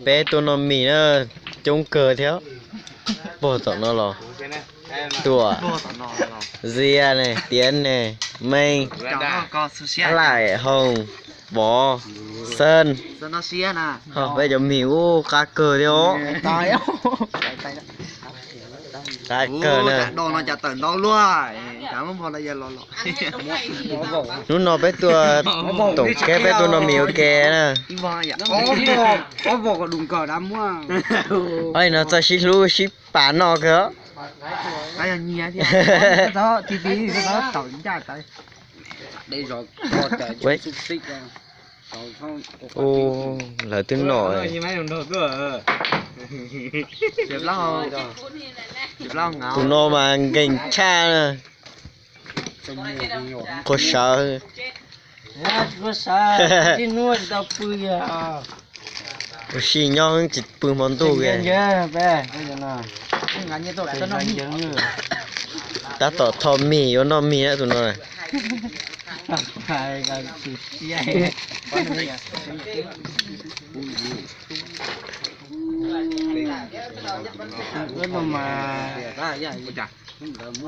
Peb tuaj noj mis na, coob kawg thiab. Puag tom no los Tuam, Zia ne, Tiav ne, Meej, Laim, Hoos, Pov, Xeeb. Peb cov mis ub qab kawg thiab os. Qab kawg na. Hnub no peb tuaj tom keb, peb tuaj noj mis ua ke na. Ob no txawj sib hlub sib pab noj kawg. Lawv twb noj. Tus no mas nkeeg tshaj na. Qhua sawv. Ua si nyob tsis pw hmo ntuj li. Tab tom tho mis yuav noj mis na tus no.